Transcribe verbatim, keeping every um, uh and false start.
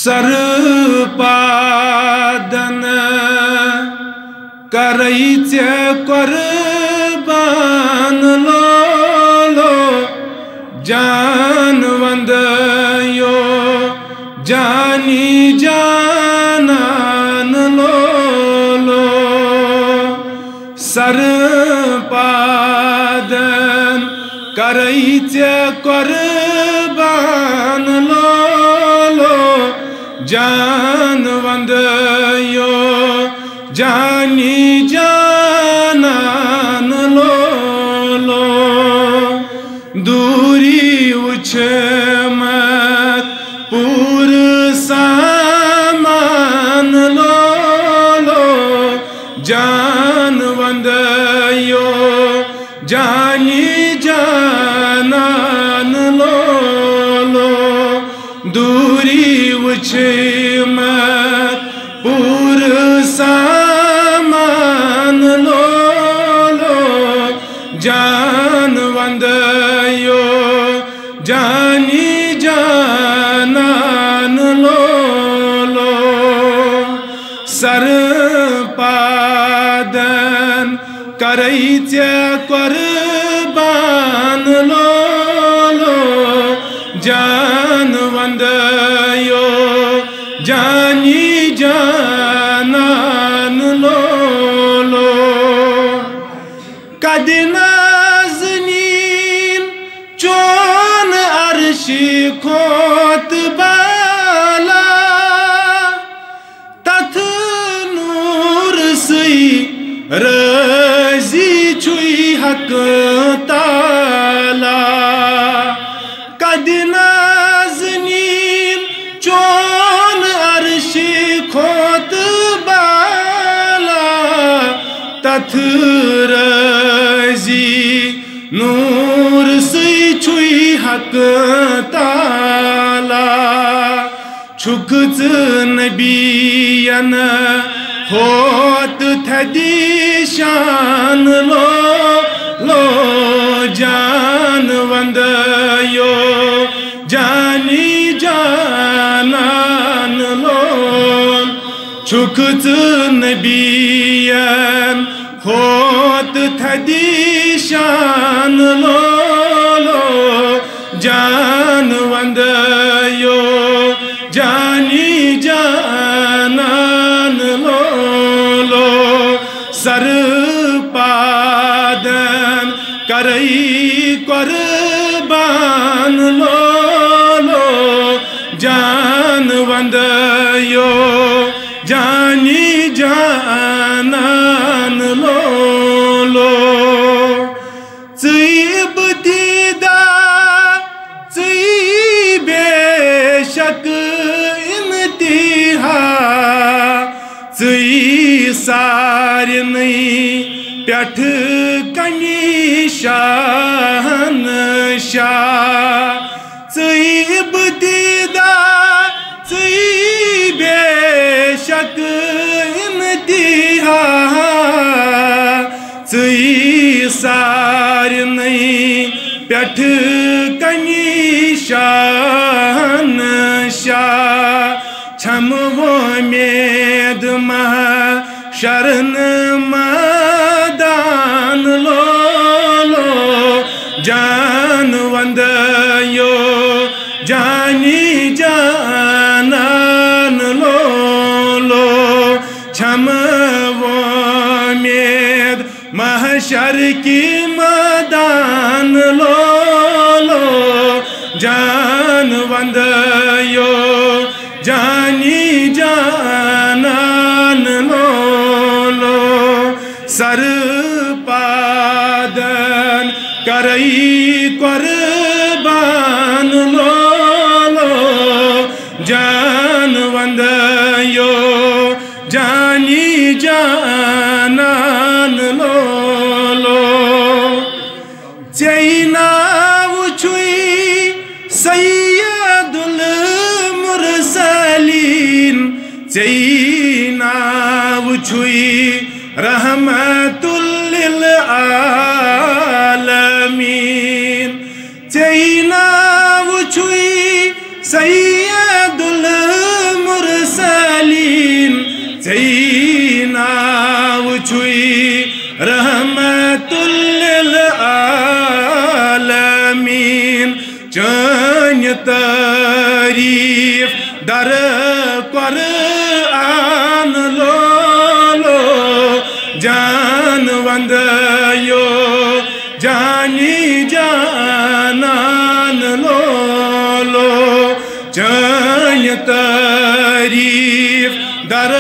سر پادن کرے ژےٚ قربان لولو، جان وندیو جانی جانان لولو۔ سر پادن کرے ژےٚ قربان لولو، جان وندیو جانی جانان لولو۔ دوری وچھمت پور سامان لولو، جان وندیو جانی جانان لولو۔ دوری وچھمت پور سامان لولو، جان وندیو جانی جانان لولو۔ سر پادن کرے ژےٚ قربان لولو، جان وندیو جانی جانان لولو۔ کدِ نازنین چون عرشہِ کھوت بالا، تتھ نور سی رازی چھُے حق تعالیٰ۔ کدِ نازنین چون عرشہِ کھوت بالا، تتھ رازی نور سی چھُے حق تعالیٰ۔ چھُکھ ژٕ نبیَن ہوت تھدِ شان لولو، جان وندیو جانی جانان لولو۔ چھُکھ ژٕ نبیَن ہوت تھدِ شان لولو، جان وندیو جانی جانان لولو۔ سر پادن کرے قربان لولو، جان وندیو جانی جانان لولو۔ ژٕے ابتدا، ژٕے بے شک انتہا، ژٕے سارنٕے پٮ۪ٹھ کنہِ شہنشاہ۔ ژٕے ابتدا، ژٕے بے شک انتہا، ژٕے سارنٕے پٮ۪ٹھ کنہِ شہنشاہ۔ چھم وۄمید محشرن مٲدان لولو، جان وندیو جانی جانان لولو۔ چھم وۄمید محشر کہِ مٲدان لولو، جان وندیو جانی جانان لولو۔ سر پادن کرے قربان لولو، جان وندیو جانی جانان لولو۔ ژے ناو چھُے سید المرسلین، ژے ناو چھُے رحمت للعالمین۔ ژے ناو چھُے سید ژے ناو چھُے رحمت للعالمین۔ چٲنۍ تعریٖف در قرآن لولو، جان وندیو جانی جانان لولو۔ چٲنۍ تعریٖف در